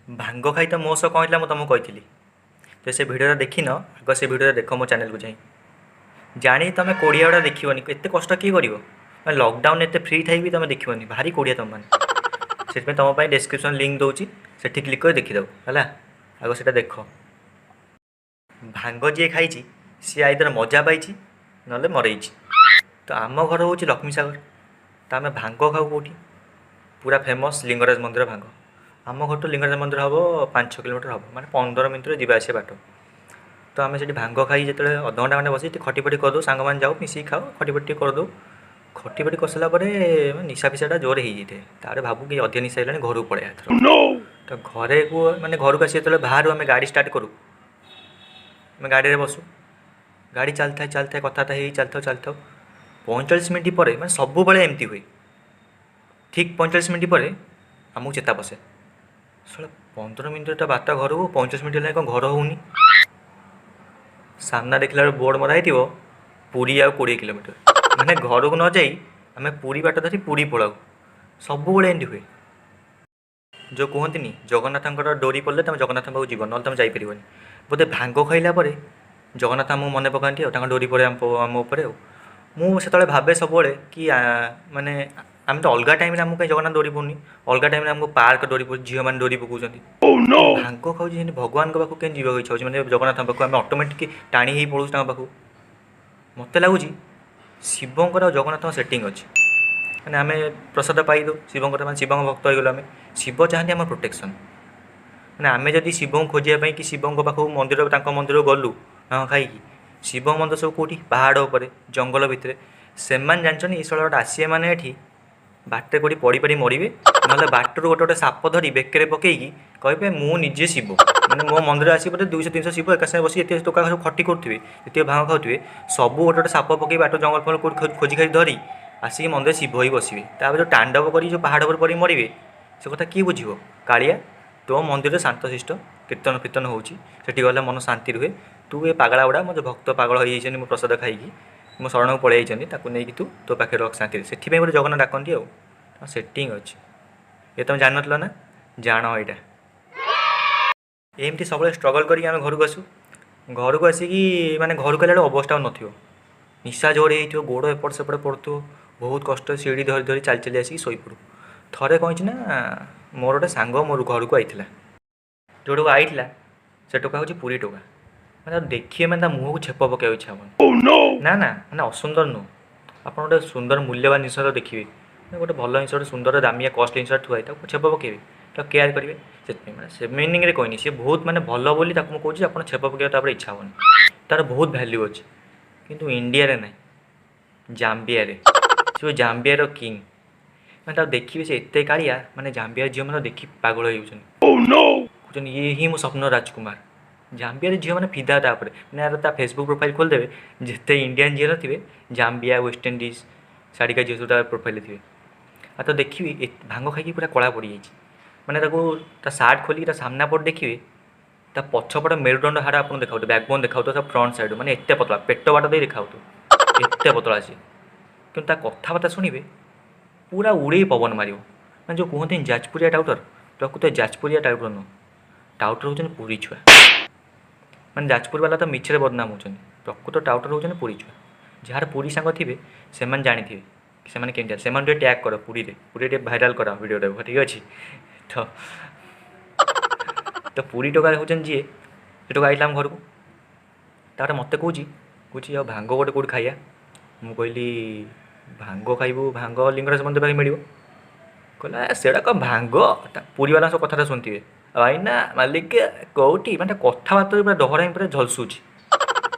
ଭାଙ୍ଗ ଖାଇ ତ ମୋ ସହ କ'ଣ ହେଇଥିଲା ମୁଁ ତୁମକୁ କହିଥିଲି। ତ ସେ ଭିଡ଼ିଓଟା ଦେଖିନ, ଆଗ ସେ ଭିଡ଼ିଓଟା ଦେଖ ମୋ ଚ୍ୟାନେଲକୁ ଯାଇ। ଜାଣି ତୁମେ କୋଡ଼ିଆ ଗୁଡ଼ା ଦେଖିବନି, ଏତେ କଷ୍ଟ କିଏ କରିବ? ମାନେ ଲକଡାଉନ୍ ଏତେ ଫ୍ରି ଥାଇ ବି ତୁମେ ଦେଖିବନି, ଭାରି କୋଡ଼ିଆ ତୁମମାନେ। ସେଥିପାଇଁ ତୁମ ପାଇଁ ଡେସ୍କ୍ରିପସନ୍ ଲିଙ୍କ୍ ଦେଉଛି, ସେଠି କ୍ଲିକ୍ କରି ଦେଖିଦେବ ହେଲା। ଆଗ ସେଇଟା ଦେଖ। ଭାଙ୍ଗ ଯିଏ ଖାଇଛି ସିଏ ଆଇଦର ମଜା ପାଇଛି ନହେଲେ ମରେଇଛି। ତ ଆମ ଘର ହେଉଛି ଲକ୍ଷ୍ମୀସାଗର, ତ ଆମେ ଭାଙ୍ଗ ଖାଉ କେଉଁଠି? ପୁରା ଫେମସ୍ ଲିଙ୍ଗରାଜ ମନ୍ଦିର ଭାଙ୍ଗ। ଆମ ଘରଠୁ ଲିଙ୍ଗରାଜ ମନ୍ଦିର ହେବ 5-6 କିଲୋମିଟର ହେବ, ମାନେ 15 ମିନିଟ୍ର ଯିବା ଆସିବା ବାଟ। ତ ଆମେ ସେଠି ଭାଙ୍ଗ ଖାଇ ଯେତେବେଳେ ଅଧଘଣ୍ଟା ଖଣ୍ଡେ ବସି ଟିକେ ଖଟି ଫଟି କରିଦେଉ, ସାଙ୍ଗମାନେ ଯାଉ ମିଶିକି ଖାଉ, ଖଟି ଫଟି ଟିକେ କରିଦେଉ। ଖଟି ଫଟି କରିସାରିଲା ପରେ ନିଶା ଫିସାଟା ଜୋରେ ହେଇଯାଇଥାଏ। ତାପରେ ଭାବୁ କି ଅଧିକ ନିଶା ହେଇଗଲାଣି, ଘରକୁ ପଳେଇବା ଏଥର। ତ ଘରେକୁ ମାନେ ଘରକୁ ଆସି ଯେତେବେଳେ ବାହାରୁ ଆମେ ଗାଡ଼ି ଷ୍ଟାର୍ଟ କରୁ, ଆମେ ଗାଡ଼ିରେ ବସୁ, ଗାଡ଼ି ଚାଲିଥାଏ ଚାଲିଥାଏ, କଥାବାର୍ତ୍ତା ହେଇ ଚାଲିଥାଉ ଚାଲିଥାଉ। 45 ମିନିଟ୍ ପରେ, ମାନେ ସବୁବେଳେ ଏମିତି ହୁଏ, ଠିକ୍ 45 ମିନିଟ୍ ପରେ ଆମକୁ ଚେତା ପଶେ, ଶଳା 15 ମିନିଟ୍ର ବାଟ ଘରକୁ 45 ମିନିଟ୍ ହେଲାଣି କ'ଣ ଘର ହେଉନି। ସାମ୍ନା ଦେଖିଲା ବେଳକୁ ବୋର୍ଡ଼ ମରା ହେଇଥିବ ପୁରୀ ଆଉ 20 କିଲୋମିଟର। ମାନେ ଘରକୁ ନ ଯାଇ ଆମେ ପୁରୀ ବାଟ ଧରି ପୁରୀ ପଳାଉ। ସବୁବେଳେ ଏମିତି ହୁଏ। ଯେଉଁ କୁହନ୍ତିନି ଜଗନ୍ନାଥଙ୍କର ଡୋରି ପଡ଼ିଲେ ତୁମେ ଜଗନ୍ନାଥଙ୍କ ପାଖକୁ ଯିବ, ନହେଲେ ତୁମେ ଯାଇପାରିବନି। ବୋଧେ ଭାଙ୍ଗ ଖାଇଲା ପରେ ଜଗନ୍ନାଥ ଆମକୁ ମନେ ପକାନ୍ତି ଆଉ ତାଙ୍କ ଡୋରି ପଡ଼େ ଆମ ଉପରେ। ଆଉ ମୁଁ ସେତେବେଳେ ଭାବେ ସବୁବେଳେ କି ମାନେ ଆମେ ତ ଅଲଗା ଟାଇମ୍ରେ ଆମକୁ କାହିଁ ଜଗନ୍ନାଥ ଡୋରି ପଡ଼ୁନି, ଅଲଗା ଟାଇମ୍ରେ ଆମକୁ ପାର୍କ ଡୋରି ପଡ଼ୁଛି, ଝିଅମାନେ ଡୋରି ପକାଉଛନ୍ତି। ଭାଙ୍ଗ ଖାଉଛି ସେମିତି ଭଗବାନଙ୍କ ପାଖକୁ କେମିତି ଯିବାକୁ ଇଚ୍ଛା ହେଉଛି? ମାନେ ଜଗନ୍ନାଥଙ୍କ ପାଖକୁ ଆମେ ଅଟୋମେଟିକ୍ ଟାଣି ହେଇ ପଳଉଛୁ ତାଙ୍କ ପାଖକୁ। ମୋତେ ଲାଗୁଛି ଶିବଙ୍କର ଆଉ ଜଗନ୍ନାଥଙ୍କ ସେଟିଂ ଅଛି। ମାନେ ଆମେ ପ୍ରସାଦ ପାଇଦେଉ ଶିବଙ୍କର, ମାନେ ଶିବଙ୍କ ଭକ୍ତ ହେଇଗଲୁ ଆମେ। ଶିବ ଚାହାନ୍ତି ଆମ ପ୍ରୋଟେକ୍ସନ୍। ମାନେ ଆମେ ଯଦି ଶିବଙ୍କୁ ଖୋଜିବା ପାଇଁ କି ଶିବଙ୍କ ପାଖକୁ ମନ୍ଦିର, ତାଙ୍କ ମନ୍ଦିରକୁ ଗଲୁ ଭାଙ୍ଗ ଖାଇକି, ଶିବ ମନ୍ଦିର ସବୁ କେଉଁଠି? ପାହାଡ଼ ଉପରେ, ଜଙ୍ଗଲ ଭିତରେ। ସେମାନେ ଜାଣିଛନ୍ତି ଏ ଶଳା ଗୋଟେ ଆସିବେ, ମାନେ ଏଠି ବାଟରେ କେଉଁଠି ପଡ଼ି ପଡ଼ି ମରିବେ, ନହେଲେ ବାଟରୁ ଗୋଟେ ଗୋଟେ ସାପ ଧରି ବେକରେ ପକେଇକି କହିବେ ମୁଁ ନିଜେ ଶିବ। ମାନେ ମୋ ମନ୍ଦିର ଆସିକି ବୋଧେ 200-300 ଶିବ ଏକା ସାଙ୍ଗେ ବସି ଏତେ ଟୋକା ସବୁ ଖଟି କରୁଥିବେ, ଏତିକି ଭାଙ୍ଗ ଖାଉଥିବେ, ସବୁ ଗୋଟେ ଗୋଟେ ସାପ ପକେଇ ବାଟ ଜଙ୍ଗଲ ଫଙ୍ଗଲ କେଉଁଠି ଖୋଜି ଖାଜି ଧରି ଆସିକି ମନ୍ଦିରରେ ଶିବ ହେଇ ବସିବେ। ତାପରେ ଯେଉଁ ତାଣ୍ଡବ କରିକି ଯେଉଁ ପାହାଡ଼ ଉପରେ ପଡ଼ି ମରିବେ, ସେ କଥା କିଏ ବୁଝିବ? କାଳିଆ ତୋ ମନ୍ଦିରରେ ଶାନ୍ତଶିଷ୍ଟ କୀର୍ତ୍ତନ ଫୀର୍ତ୍ତନ ହେଉଛି, ସେଠି ଗଲେ ମନ ଶାନ୍ତି ରୁହେ। ତୁ ଏ ପାଗଳା ଗୁଡ଼ା ମୋ ଯେଉଁ ଭକ୍ତ ପାଗଳ ହେଇଯାଇଛନ୍ତି ମୋ ପ୍ରସାଦ ଖାଇକି ମୋ ଶରଣକୁ ପଳେଇ ଯାଇଛନ୍ତି, ତାକୁ ନେଇକି ତୁ ତୋ ପାଖରେ ରଖ ଶାନ୍ତିରେ। ସେଥିପାଇଁ ଗୋଟେ ଜଗନ୍ନାଥ ଡାକନ୍ତି। ଆଉ ସେଟିଂ ଅଛି, ଏ ତୁମେ ଜାଣିନଥିଲ ନା? ଜାଣ ଏଇଟା। ଏମିତି ସବୁବେଳେ ଷ୍ଟ୍ରଗଲ୍ କରିକି ଆମେ ଘରକୁ ଆସୁ। ଘରକୁ ଆସିକି ମାନେ ଘରକୁ ଆସିଲା ବେଳକୁ ଅବସ୍ଥା ଆଉ ନଥିବ, ନିଶା ଜୋରେ ହେଇଥିବ, ଗୋଡ଼ ଏପଟ ସେପଟ ପଡ଼ୁଥିବ, ବହୁତ କଷ୍ଟ ସିଡ଼ି ଧରି ଧରି ଚାଲି ଚାଲି ଆସିକି ଶୋଇପଡ଼ୁ। ଥରେ କ'ଣ ହେଇଛି ନା, ମୋର ଗୋଟେ ସାଙ୍ଗ ମୋର ଘରକୁ ଆଇଥିଲା। ଯେଉଁ ଟୋକା ଆଇଥିଲା ସେ ଟୋକା ହେଉଛି ପୁରୀ ଟୋକା। ମାନେ ତାକୁ ଦେଖିବେ ମାନେ ତା ମୁହଁକୁ ଛେପ ପକାଇବାକୁ ଇଚ୍ଛା ହେବନି। ନା ନା, ମାନେ ଅସୁନ୍ଦର ନୁହଁ, ଆପଣ ଗୋଟେ ସୁନ୍ଦର ମୂଲ୍ୟବାନ ଜିନିଷ ଦେଖିବେ, ମାନେ ଗୋଟେ ଭଲ ଜିନିଷ, ଗୋଟେ ସୁନ୍ଦର ଦାମିଆ କଷ୍ଟଲି ଜିନିଷ ଥୁଆ ହେଇଥିବ, ତାକୁ ଛେପ ପକାଇବେ, ତାକୁ କେୟାର କରିବେ। ସେଥିପାଇଁ ମାନେ ସେ ମିନିଂରେ କହିନି, ସିଏ ବହୁତ ମାନେ ଭଲ ବୋଲି ତାକୁ ମୁଁ କହୁଛି। ଆପଣ ଛେପ ପକାଇବାକୁ ତାପରେ ଇଚ୍ଛା ହେବନି। ତାର ବହୁତ ଭ୍ୟାଲ୍ୟୁ ଅଛି, କିନ୍ତୁ ଇଣ୍ଡିଆରେ ନାହିଁ, ଜାମ୍ବିଆରେ। ସେ ଜାମ୍ବିଆର କିଙ୍ଗ। ମାନେ ତାକୁ ଦେଖିବେ ସେ ଏତେ କାଳିଆ, ମାନେ ଜାମ୍ବିଆ ଝିଅମାନେ ଦେଖି ପାଗଳ ହେଇଯାଉଛନ୍ତି, କହୁଛନ୍ତି ଇଏ ହିଁ ମୋ ସ୍ୱପ୍ନ ରାଜକୁମାର। ଜାମ୍ବିଆରେ ଝିଅମାନେ ଫିଦା ତାପରେ। ମାନେ ଆର ତା ଫେସବୁକ୍ ପ୍ରୋଫାଇଲ୍ ଖୋଲିଦେବେ, ଯେତେ ଇଣ୍ଡିଆନ୍ ଝିଅ ନଥିବେ, ଜାମ୍ବିଆ, ୱେଷ୍ଟଇଣ୍ଡିଜ୍ ଶାଢ଼ିକା ଝିଅ ସବୁ ତା ପ୍ରୋଫାଇଲ୍ରେ ଥିବେ। ଆଉ ତ ଦେଖିବି ଭାଙ୍ଗ ଖାଇକି ପୁରା କଳା ପଡ଼ିଯାଇଛି। ମାନେ ତାକୁ ତା ସାର୍ଟ ଖୋଲିକି ତା ସାମ୍ନା ପଟ ଦେଖିବେ, ତା ପଛପଟ ମେରୁଦଣ୍ଡ ହାଡ଼ ଆପଣଙ୍କୁ ଦେଖାଉଥିବ, ବ୍ୟାକବୋନ୍ ଦେଖାଉଥିବ ତା ଫ୍ରଣ୍ଟ ସାଇଡ଼୍। ମାନେ ଏତେ ପତଳା, ପେଟ ବାଟ ଦେଇ ଦେଖାଉଥିବ, ଏତେ ପତଳା ସିଏ। କିନ୍ତୁ ତା କଥାବାର୍ତ୍ତା ଶୁଣିବେ, ପୁରା ଉଡ଼େଇ ପବନ ମାରିବ। ମାନେ ଯେଉଁ କୁହନ୍ତିନି ଯାଜପୁରିଆ ଟାଉଟର, ପ୍ରକୃତ ଯାଜପୁରିଆ ଟାଉଟର ନୁହଁ, ଟାଉଟର ହେଉଛନ୍ତି ପୁରୀ ଛୁଆ। ମାନେ ଯାଜପୁର ବାଲା ତ ମିଛରେ ବଦନାମ ହେଉଛନ୍ତି, ପ୍ରକୃତ ଟାଉଟର ହେଉଛନ୍ତି ପୁରୀ ଛୁଆ। ଯାହାର ପୁରୀ ସାଙ୍ଗ ଥିବେ ସେମାନେ ଜାଣିଥିବେ ସେମାନେ କେମିତିଆ। ସେମାନେ ଟିକେ ଟ୍ୟାଗ୍ କର ପୁରୀରେ, ପୁରୀରେ ଟିକେ ଭାଇରାଲ୍ କର ଭିଡ଼ିଓଟାକୁ, ଠିକ୍ ଅଛି? ତ ତ ପୁରୀ ଟୋକା ହେଉଛନ୍ତି ଯିଏ, ସେ ଟୋକା ଆଇଥିଲା ଆମ ଘରକୁ। ତାପରେ ମୋତେ କହୁଛି, କହୁଛି ଆଉ ଭାଙ୍ଗ ଗୋଟେ କେଉଁଠି ଖାଇବା? ମୁଁ କହିଲି ଭାଙ୍ଗ ଖାଇବୁ? ଭାଙ୍ଗ ଲିଙ୍ଗରାଜ ମନ୍ଦିର ପାଖରେ ମିଳିବ। କହିଲା ସେଇଟା କ'ଣ ଭାଙ୍ଗ? ପୁରୀ ବାଲାଙ୍କ ସବୁ କଥାଟା ଶୁଣିଥିବେ, ଭାଇନା ମାଲିକ କେଉଁଠି, ମାନେ କଥାବାର୍ତ୍ତା ପୁରା ଡହରାମି ପୁରା ଝଲସୁଛି।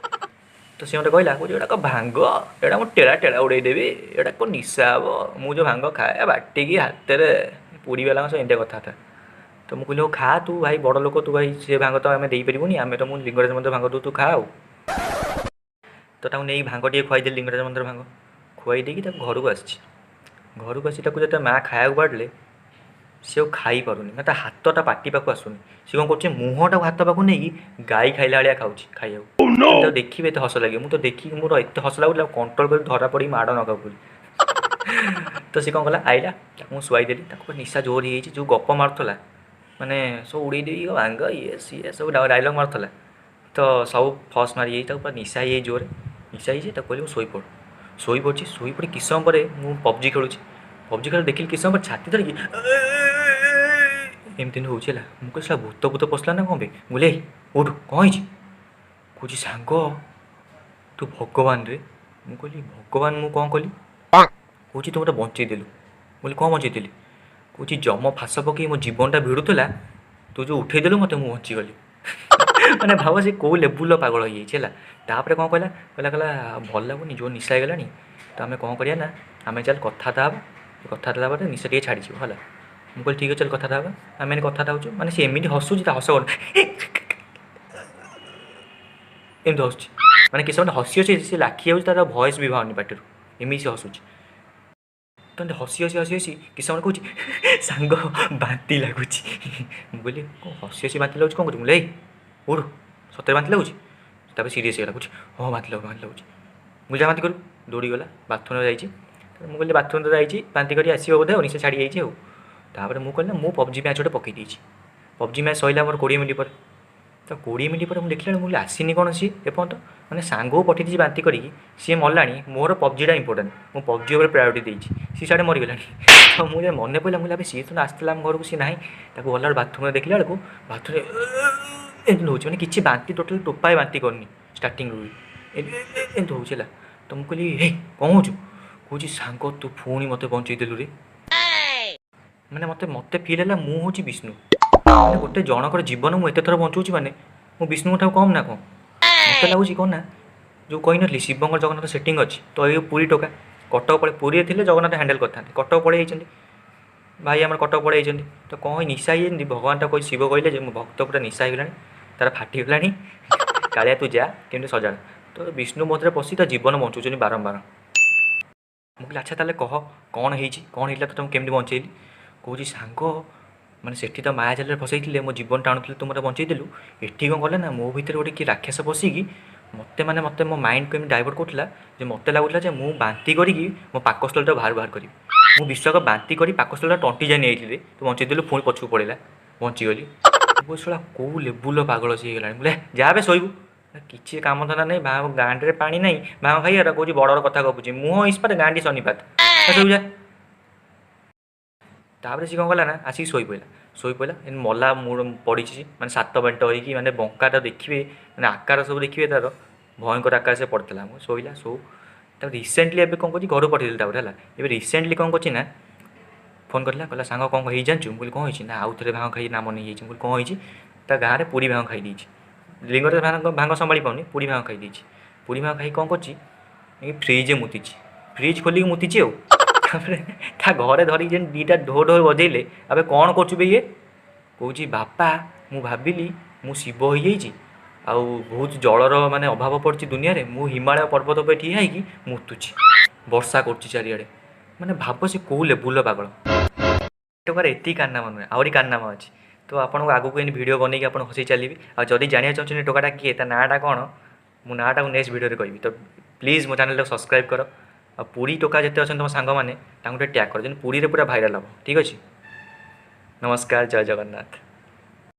ତ ସେ ମୋତେ କହିଲା, କହୁଛି ଏଇଟା କ'ଣ ଭାଙ୍ଗ? ଏଇଟା ମୁଁ ଟେଳା ଟେଳା ଉଡ଼େଇଦେବି, ଏଇଟା କ'ଣ ନିଶା ହେବ? ମୁଁ ଯେଉଁ ଭାଙ୍ଗ ଖାଏ ବାଟିକି ହାତରେ। ପୁରୀ ବାଲାଙ୍କ ସହ ଏମିତିଆ କଥାବାର୍ତ୍ତା। ତ ମୁଁ କହିଲି ହଉ ଖା ତୁ ଭାଇ, ବଡ଼ ଲୋକ ତୁ ଭାଇ, ସେ ଭାଙ୍ଗ ତ ଆମେ ଦେଇପାରିବୁନି, ଆମେ ତ ମୁଁ ଲିଙ୍ଗରାଜ ମନ୍ଦିର ଭାଙ୍ଗ ଦେଉ, ତୁ ଖା। ଆଉ ତ ତାକୁ ନେଇକି ଭାଙ୍ଗ ଟିକେ ଖୁଆଇଦେଲି, ଲିଙ୍ଗରାଜ ମନ୍ଦିର ଭାଙ୍ଗ ଖୁଆଇ ଦେଇକି ତାକୁ ଘରକୁ ଆସିଛି। ଘରକୁ ଆସି ତାକୁ ଯେତେବେଳେ ମାଆ ଖାଇବାକୁ ବାଢ଼ିଲେ, ସେ ଆଉ ଖାଇପାରୁନି, ମାନେ ତା ହାତଟା ପାଟି ପାଖକୁ ଆସୁନି। ସେ କ'ଣ କରୁଛି, ମୁହଁଟାକୁ ହାତ ପାଖକୁ ନେଇକି ଗାଈ ଖାଇଲା ଭଳିଆ ଖାଉଛି ଖାଇବାକୁ। ତାକୁ ଦେଖିବେ ଏତେ ହସ ଲାଗିବ। ମୁଁ ତ ଦେଖିକି ମୋର ଏତେ ହସ ଲାଗୁଥିଲା, କଣ୍ଟ୍ରୋଲ କରି ଧରା ପଡ଼ିକି ମାଡ଼ ନ ଖାଉ ବୋଲି। ତ ସେ କ'ଣ କଲା, ଆଇଲା, ତାକୁ ମୁଁ ଶୁଆଇଦେଲି। ତାକୁ ନିଶା ଜୋର ହେଇଯାଇଛି, ଯେଉଁ ଗପ ମାରୁଥିଲା ମାନେ ସବୁ ଉଡ଼େଇ ଦେବି ଭାଙ୍ଗ ଇଏ ସିଏ ସବୁ ଡାଇଲଗ୍ ମାରୁଥିଲା। ତ ସବୁ ଫସ୍ ମାରି ଯାଇଛି ତାକୁ, ପୁରା ନିଶା ହେଇଯାଇଛି ଜୋରେ ନିଶା ହେଇଛି। ତାକୁ କହିଲି ମୁଁ ଶୋଇପଡ଼। ଶୋଇପଡ଼ିଛି। ଶୋଇପଡ଼ି କିଛି ସମୟ ପରେ ମୁଁ ପବଜି ଖେଳୁଛି। ପବଜି ଖେଳ ଦେଖିଲି କିଛି ସମୟ ପରେ ଛାତି ଧରିକି ଏମିତି ଏମିତି ହେଉଛି ହେଲା। ମୁଁ କହିଲି ଶଳା ଭୂତ ଭୂତ ପଶିଲା ନା କ'ଣ ବେ? ମୁଁ କହିଲି ଏଇ ଉଠୁ, କ'ଣ ହେଇଛି? କହୁଛି ସାଙ୍ଗ ତୁ ଭଗବାନ ରେ। ମୁଁ କହିଲି ଭଗବାନ ମୁଁ କ'ଣ କଲି? କହୁଛି ତୁ ମୋତେ ବଞ୍ଚେଇଦେଲୁ। ମୁଁ କହିଲି କ'ଣ ବଞ୍ଚେଇଦେଲି? କହୁଛି ଯମ ଫାଶ ପକେଇ ମୋ ଜୀବନଟା ଭିଡ଼ୁଥିଲା, ତୁ ଯେଉଁ ଉଠେଇଦେଲୁ ମୋତେ, ମୁଁ ବଞ୍ଚିଗଲି। ମାନେ ଭାବ ସେ କେଉଁ ଲେବୁଲ୍ର ପାଗଳ ହେଇଯାଇଛି ହେଲା। ତାପରେ କ'ଣ କହିଲା, କହିଲା କହିଲା ଭଲ ଲାଗୁନି, ଜୋର ନିଶା ହେଇଗଲାଣି, ତ ଆମେ କ'ଣ କରିବା ନା ଆମେ ଚାଲ କଥାବାର୍ତ୍ତା ହେବା, କଥାବାର୍ତ୍ତା ହେଲା ପରେ ନିଶା ଟିକେ ଛାଡ଼ିଯିବ ହେଲା। ମୁଁ କହିଲି ଠିକ୍ ଅଛି ଚାଲ କଥାବାର୍ତ୍ତା ହେବା। ଆମେ ଏମିତି କଥାବାର୍ତ୍ତା ହେଉଛୁ, ମାନେ ସେ ଏମିତି ହସୁଛି, ତା ହସ ଏମିତି ହସୁଛି, ମାନେ କିଛି ସମୟ ହସି ହସି ସେ ଲାଖି ଯାଉଛି, ତାର ଭଏସ୍ ବି ବାହାରୁନି ପାଟିରୁ, ଏମିତି ସେ ହସୁଛି। ତ ଏମିତି ହସି ହସି ହସି ହସି କିଛି ସମୟ କହୁଛି ସାଙ୍ଗ ବାନ୍ତି ଲାଗୁଛି। ମୁଁ କହିଲି କ'ଣ ହସି ହସି ବାନ୍ତି ଲାଗୁଛି, କ'ଣ କରୁଛୁ? ମୁଁ କହିଲି ଏଇ ଉଠୁ, ସତରେ ବାନ୍ତି ଲାଗୁଛି? ତାପରେ ସିରିୟସ୍ ହେଇଗଲା, କହୁଛି ହଁ ବାନ୍ତି ଲାଗୁଛି, ବାନ୍ତି ଲାଗୁଛି। ମୁଁ ଯା ବାନ୍ତି କରିବୁ। ଦୌଡ଼ିଗଲା ବାଥରୁମ୍ରେ ଯାଇଛି। ମୁଁ କହିଲି ବାଥରୁମ୍ରେ ଯାଇଛି ବାନ୍ତି କରି ଆସିବ ବୋଧେ ଆଉ, ନିଶା ଛାଡ଼ି ଯାଇଛି ଆଉ। ତାପରେ ମୁଁ କହିଲି ନା ମୁଁ ପବଜି ମ୍ୟାଚ୍ ଗୋଟେ ପକାଇ ଦେଇଛି। ପବଜି ମ୍ୟାଚ୍ ସରିଲା ମୋର 20 ମିନିଟ୍ ପରେ। ତ 20 ମିନିଟ୍ ପରେ ମୁଁ ଦେଖିଲା ବେଳକୁ ମୁଁ କହିଲି ଆସିନି କ'ଣ ସିଏ ଏପର୍ଯ୍ୟନ୍ତ। ମାନେ ସାଙ୍ଗକୁ ପଠେଇ ଦେଇଛି ବାନ୍ତି କରିକି, ସିଏ ମଲାଣି, ମୋର ପବଜିଟା ଇମ୍ପୋର୍ଟାଣ୍ଟ, ମୁଁ ପବଜି ଉପରେ ପ୍ରାୟୋରିଟି ଦେଇଛି, ସିଏ ସିଆଡ଼େ ମରିଗଲାଣି। ତ ମୁଁ ଯେ ମନେ ପଡ଼ିଲା, ମୁଁ କହିଲି ଆବେ ସିଏ ତ ଆସିଥିଲା ଆମ ଘରକୁ, ସିଏ ନାହିଁ। ତାକୁ ଗଲାବେଳକୁ ବାଥରୁମ୍ରେ ଦେଖିଲା ବେଳକୁ ବାଥରୁମ୍ରେ ଏମିତି ହେଉଛି, ମାନେ କିଛି ବାନ୍ତି ଟୋଟାଲି ଟୋପାଏ ବାନ୍ତି କରିନି ଷ୍ଟାର୍ଟିଂରୁ ବି, ଏମିତି ହେଉଛି ହେଲା। ତ ମୁଁ କହିଲି ହେଇ କ'ଣ ହେଉଛୁ? କହୁଛି ସାଙ୍ଗ ତୁ ପୁଣି ମୋତେ ବଞ୍ଚେଇଦେଲୁ ରେ। ମାନେ ମୋତେ ଫିଲ୍ ହେଲା ମୁଁ ହେଉଛି ବିଷ୍ଣୁ, ମାନେ ଗୋଟେ ଜଣଙ୍କର ଜୀବନ ମୁଁ ଏତେ ଥର ବଞ୍ଚଉଛି, ମାନେ ମୁଁ ବିଷ୍ଣୁଙ୍କ ଠାରୁ କମ୍ ନା କ'ଣ? ମୋତେ ଲାଗୁଛି କ'ଣ ନା ଯେଉଁ କହିନଥିଲି ଶିବଙ୍କର ଜଗନ୍ନାଥ ସେଟିଂ ଅଛି, ତ ଏଇ ପୁରୀ ଟୋକା କଟକ ପଳେଇ, ପୁରୀରେ ଥିଲେ ଜଗନ୍ନାଥ ହ୍ୟାଣ୍ଡେଲ୍ କରିଥାନ୍ତେ, କଟକ ପଳେଇ ଯାଇଛନ୍ତି ଭାଇ ଆମର, କଟକ ପଳେଇ ଯାଇଛନ୍ତି। ତ କ'ଣ ନିଶା ହେଇଯାଇଛନ୍ତି, ଭଗବାନ କହି ଶିବ କହିଲେ ଯେ ମୋ ଭକ୍ତ ପୁରା ନିଶା ହେଇଗଲାଣି, ତାର ଫାଟିଗଲାଣି, କାଳିଆ ତୁ ଯା କେମିତି ସଜାଡ଼। ତ ବିଷ୍ଣୁ ମଧ୍ୟରେ ପଶି ତା ଜୀବନ ବଞ୍ଚଉଛନ୍ତି ବାରମ୍ବାର। ମୁଁ କହିଲି ଆଚ୍ଛା ତାହେଲେ କହ କ'ଣ ହେଇଛି, କ'ଣ ହେଇଥିଲା ତୋତେ ମୁଁ କେମିତି ବଞ୍ଚେଇଲି? କହୁଛି ସାଙ୍ଗ ମାନେ ସେଠି ତ ମାୟା ଜାଲରେ ଫସେଇଥିଲେ, ମୋ ଜୀବନ ଟାଣୁଥିଲେ, ତୁ ମୋତେ ବଞ୍ଚେଇଦେଲୁ। ଏଠି କ'ଣ କଲେ ନା ମୋ ଭିତରେ ଗୋଟେ କିଏ ରାକ୍ଷସ ପଶିକି ମୋତେ ମାନେ ମୋତେ ମୋ ମାଇଣ୍ଡକୁ ଏମିତି ଡାଇଭର୍ଟ କରୁଥିଲା ଯେ ମୋତେ ଲାଗୁଥିଲା ଯେ ମୁଁ ବାନ୍ତି କରିକି ମୋ ପାକସ୍ଥଳୀଟା ବାହାର ବାହାର କରିବି। ମୁଁ ବିଶ୍ୱାସ ବାନ୍ତି କରି ପାକସ୍ଥଳୀଟା ଟଣ୍ଟି ଯାଏ ନେଇଯାଇଥିଲି, ତୁ ବଞ୍ଚେଇଦେଲୁ, ପୁଣି ପଛକୁ ପଳେଇଲା, ବଞ୍ଚିଗଲି। ମୁଁ ଶଳା କେଉଁ ଲେବୁଲ୍ର ପାଗଳ ସିଏ ହେଇଗଲାଣି। ମୁଁ ଯାହା ଏବେ ଶୋଇବୁ, କିଛି କାମ ଧନ୍ଦା ନାହିଁ, ଗାଣ୍ଡିରେ ପାଣି ନାହିଁ, ଭାଙ୍ଗ ଖାଇବାର କହୁଛି, ବଡ଼ ବଡ଼ କଥା ଗପୁଛି, ମୁହଁ ଇସ୍ପାତ ଗାଣ୍ଡି ଶନିପାତ, ଶୋଇବୁ ଯା। ତାପରେ ସିଏ କ'ଣ କଲା ନା ଆସିକି ଶୋଇପଡ଼ିଲା, ଶୋଇପଡ଼ିଲା ଏମିତି ମଲା ପଡ଼ିଛି, ମାନେ ସାତ ବେଣ୍ଟ ହେଇକି, ମାନେ ବଙ୍କାଟା ଦେଖିବେ, ମାନେ ଆକାର ସବୁ ଦେଖିବେ ତାର ଭୟଙ୍କର ଆକାର ସେ ପଡ଼ିଥିଲା। ମୁଁ ଶୋଇଲା ଶୋଉ। ତାପରେ ରିସେଣ୍ଟଲି ଏବେ କ'ଣ କରୁଛି, ଘରକୁ ପଠେଇଦେଲି ତାପରେ ହେଲା। ଏବେ ରିସେଣ୍ଟଲି କ'ଣ କରୁଛି ନା ଫୋନ୍ କରିଥିଲା, କହିଲା ସାଙ୍ଗ କ'ଣ ହେଇଛି ଜାଣିଛୁ? ମୁଁ କହିଲି କ'ଣ ହେଇଛି? ନା ଆଉ ଥରେ ଭାଙ୍ଗ ଖାଇ ନାମ ନେଇଯାଇଛି। ମୁଁ କହିଲି କ'ଣ ହେଇଛି? ତା ଗାଁରେ ପୁରୀ ଭାଙ୍ଗ ଖାଇ ଦେଇଛି, ଲିଙ୍ଗରାଜ ଭାଙ୍ଗ ସମ୍ଭାଳି ପାରୁନି, ପୁରୀ ଭାଙ୍ଗ ଖାଇ ଦେଇଛି। ପୁରୀ ଭାଙ୍ଗ ଖାଇ କ'ଣ କରୁଛି, ଫ୍ରିଜ୍ରେ ମୁତିଛି, ଫ୍ରିଜ୍ ଖୋଲିକି ମୁତିଛି ଆଉ। ତାପରେ ତା ଘରେ ଧରିକି ଯେମିତି ଦୁଇଟା ଢୋ ଢୋ ବଜେଇଲେ, ଆବେ କ'ଣ କରୁଛୁ ବେ ଇଏ? କହୁଛି ବାପା ମୁଁ ଭାବିଲି ମୁଁ ଶିବ ହେଇଯାଇଛି ଆଉ ବହୁତ ଜଳର ମାନେ ଅଭାବ ପଡ଼ିଛି ଦୁନିଆରେ, ମୁଁ ହିମାଳୟ ପର୍ବତ ଉପରେ ଠିଆ ହେଇକି ମୁତୁଛି, ବର୍ଷା କରୁଛି ଚାରିଆଡ଼େ। ମାନେ ଭାବ ସେ କେଉଁ ଲେବୁଲ୍ର ପାଗଳ। ଟୋକାର ଏତିକି କାରନାମା ନୁହେଁ, ଆହୁରି କାରନାମା ଅଛି। ତ ଆପଣଙ୍କୁ ଆଗକୁ ଏମିତି ଭିଡ଼ିଓ ବନେଇକି ଆପଣ ହସେଇ ଚାଲିବି। ଆଉ ଯଦି ଜାଣିବାକୁ ଚାହୁଁଛନ୍ତି ଟୋକାଟା କିଏ, ତା ନାଁଟା କ'ଣ, ମୁଁ ନାଁଟାକୁ ନେକ୍ସଟ ଭିଡ଼ିଓରେ କହିବି। ତ ପ୍ଲିଜ୍ ମୋ ଚ୍ୟାନେଲଟାକୁ ସବସ୍କ୍ରାଇବ୍ କର, ଆଉ ପୁରୀ ଟୋକା ଯେତେ ଅଛନ୍ତି ତୁମ ସାଙ୍ଗମାନେ ତାଙ୍କୁ ଟିକେ ଟ୍ୟାଗ୍ କର, ଯେମିତି ପୁରୀରେ ପୁରା ଭାଇରାଲ୍ ହେବ। ଠିକ୍ ଅଛି, ନମସ୍କାର, ଜୟ ଜଗନ୍ନାଥ।